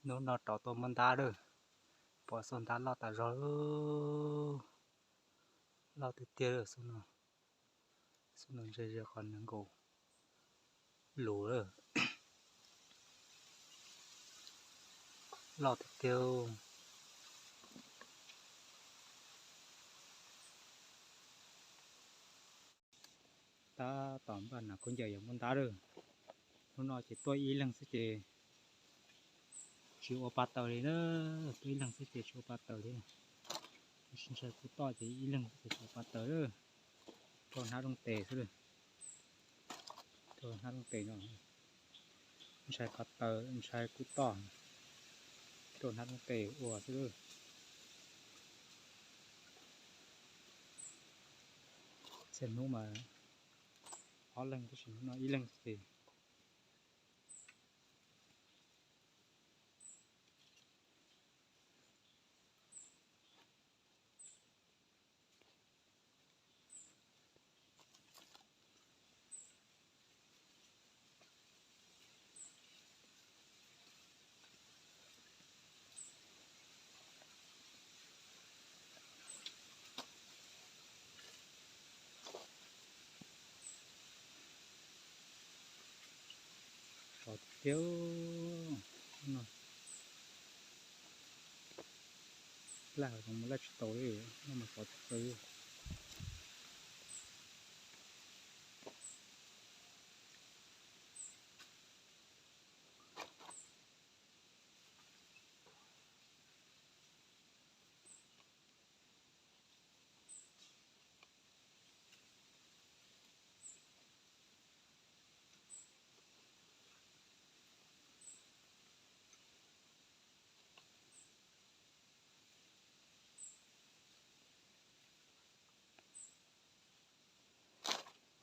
Hnub no rov tuaj muab ntab lawm, pom xub ntab loj tas zog, loj tiag tiag xub no. Xub no ntshe yog qhov nees nkaum lus lawm, loj tiag tiag. Tab tom npaj nas khaub ncaws yuav muab ntab lawm. Hnub no ces tuaj ib leeg xwb ces tsis ua pa taws li na, tuaj ib leeg xwb ces tsis ua pa taws li. Tab sis ntshai kuv toj ces ib leeg xwb ces tsis ua pa taws lawm. Rau hnab looj tes xwb lawm, rau hnab looj tes no. Ntshai pa taws, ntshai kuv toj, rau hnab looj tes ua xwb lawm. Txhia hnub mas ob leeg tab sis hnub no ib leeg xwb ces. Sov tiag no, laj zoo mas laj tsis tau li, no mas sov tiag tiag.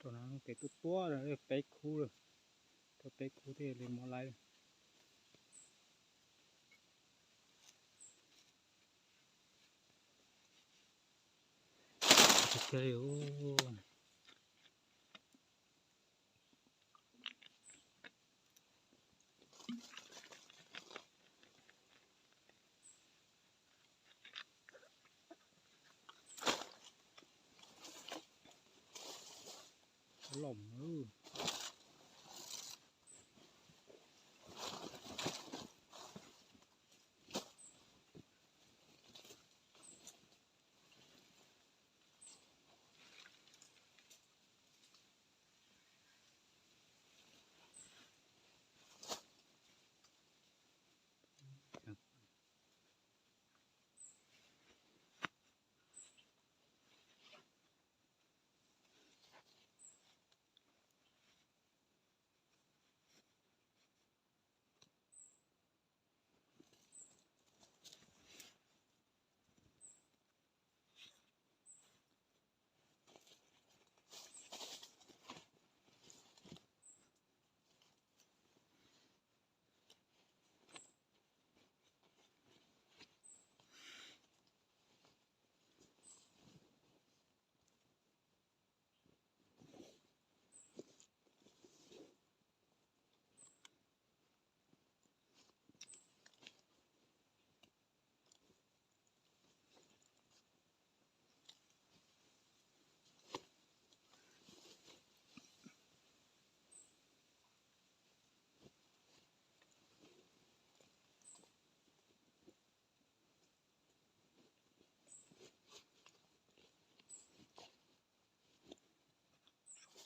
Rau hnab looj tes tuaj tuaj, peb khub lawm, rau peb khub thiaj li muab laib. Tiag tiag li. Lom.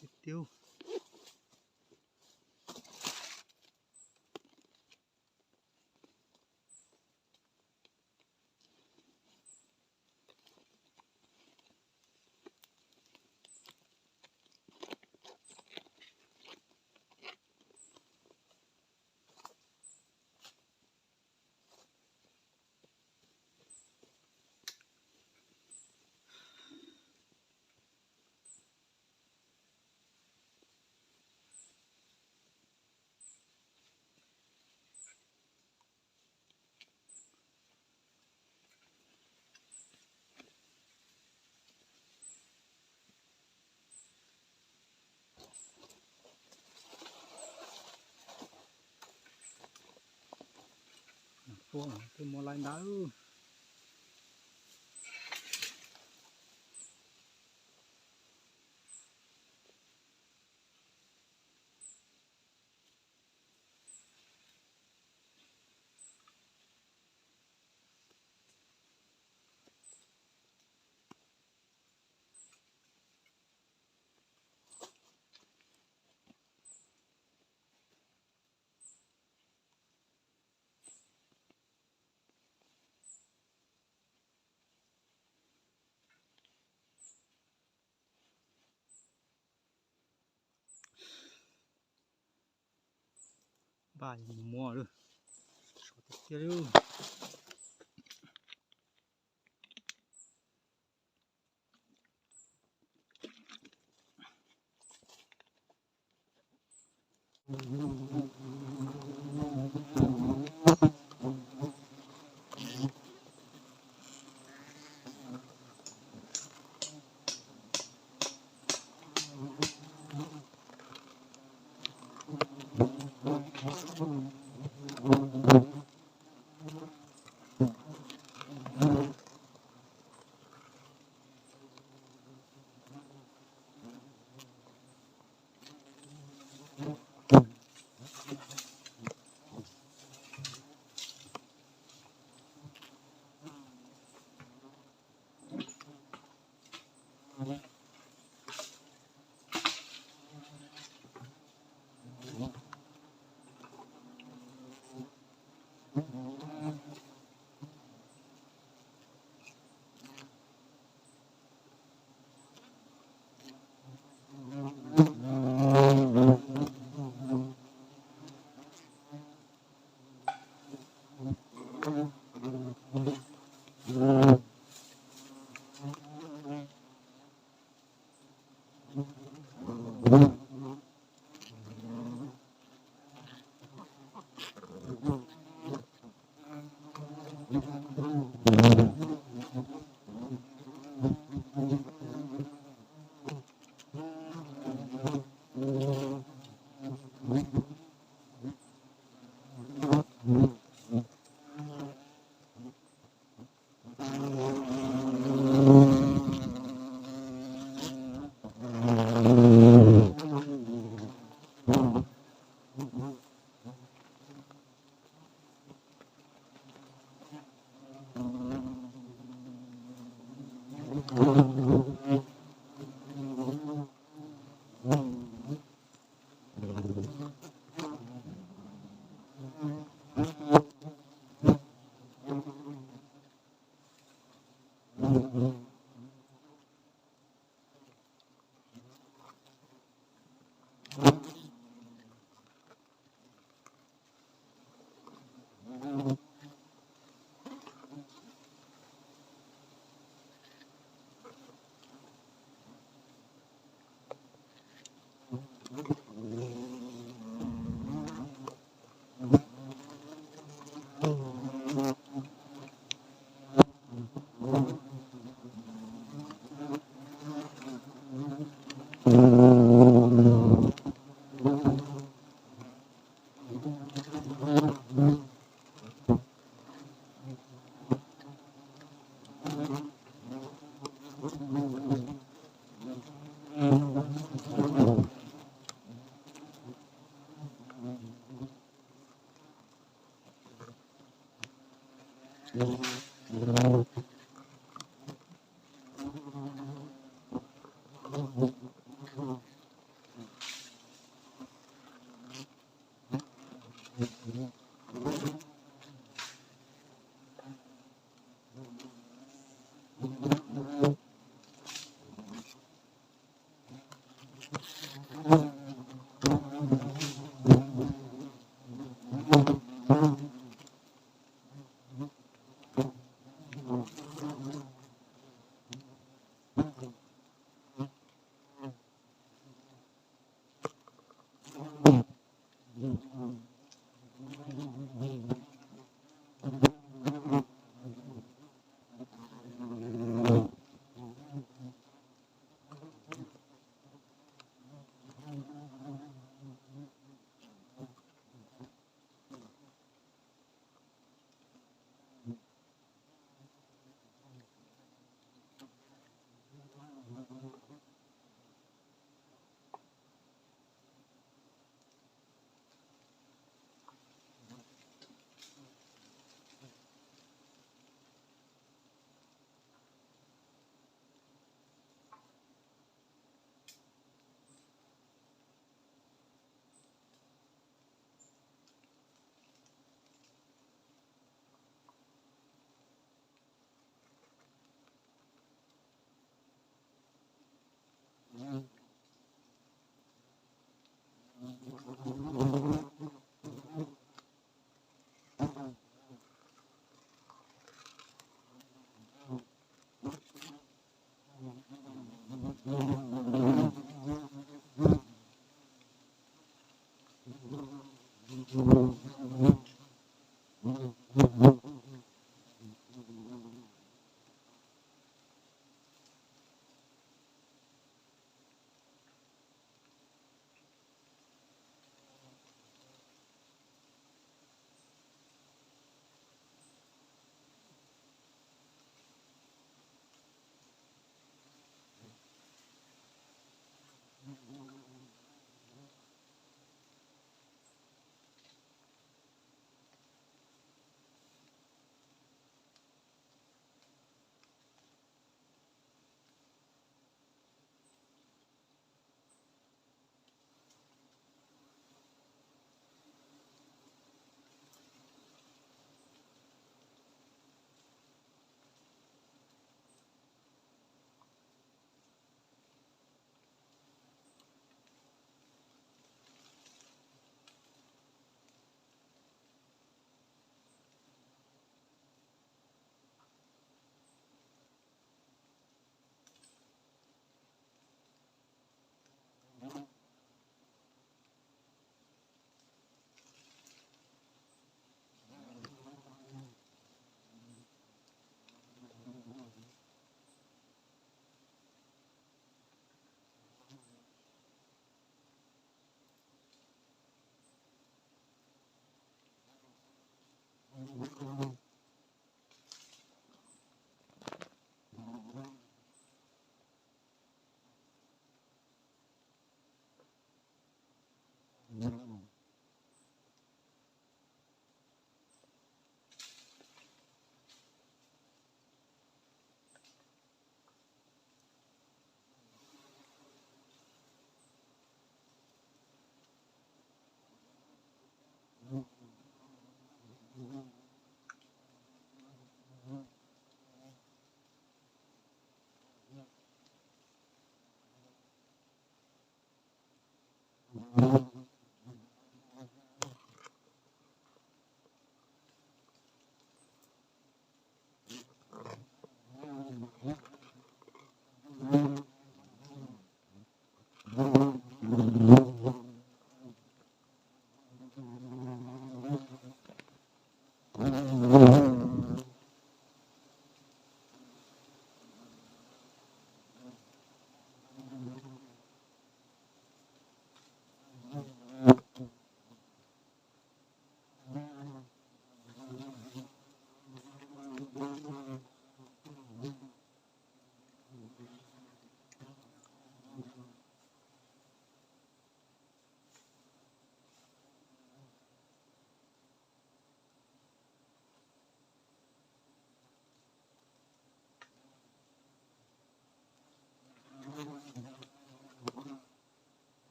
Tiag tiag. Ua, twb muab laib ntawd. Npaj mus muab lawm, sov tiag tiag li.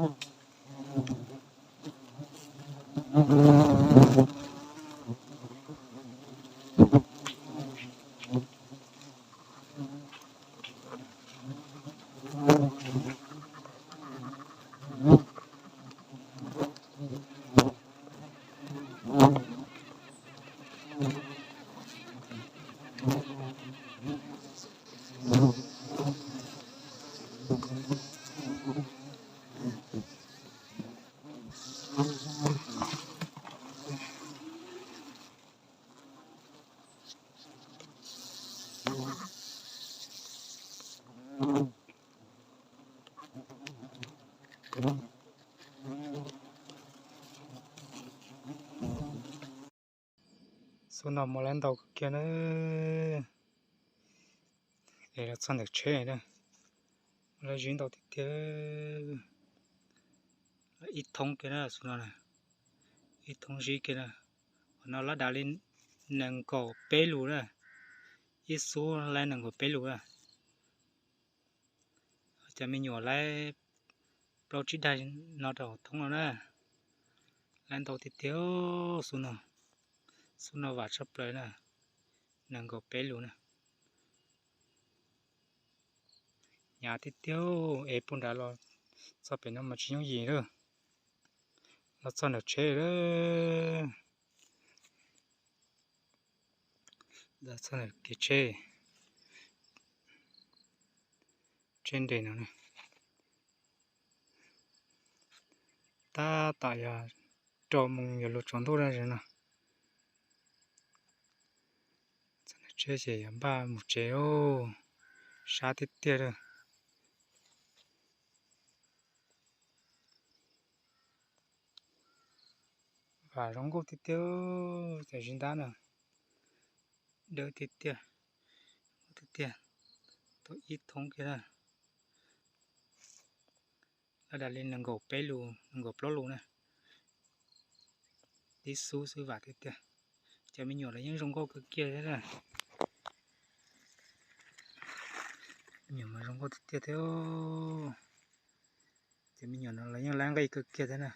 Xub no muaj lab ntau kawg kiag na. Es los txog ntawm tsheb na, muaj lab zib ntau tiag tiag. Ib thoob kiag na xub no na, ib thoob zib kiag na. Qhov no lab dav li nees nkaum peb lus na, ib xub lab nees nkaum peb lus na. Cov me nyuam lab plaub tsib daim no rau hauv thoob no na, lab ntau tiag tiag xub no. Xub no vam tshaj plaws na, nees nkaum peb lus na. Hnyav tiag tiag, es puag nrad los txog pem no mas tsis yooj yim lawm. Los txog nram tsheb lawm. Los txog nram kev tsheb, tsheb nres no. Tab tom yog rau moos yuav luag tsaus ntuj dab tsi no. Tsheb ces yuav npaj mus tsev, sab tiag tiag li. Vam zoo nkauj tiag tiag, cov zib ntab na, dawb tiag tiag, tiag tiag, tau ib thoob kiag na. Lab dav li nees nkaum peb lus, nees nkaum plaub lus na. Tib xub xwb vam tiag tiag. Cov me nyuam los yeej zoo nkauj kawg kiag thiab na. Me nyuam mas zoo nkauj tiag tiag thiab. Cov me nyuam no los yeej lab nqaij kawg kiag thiab na.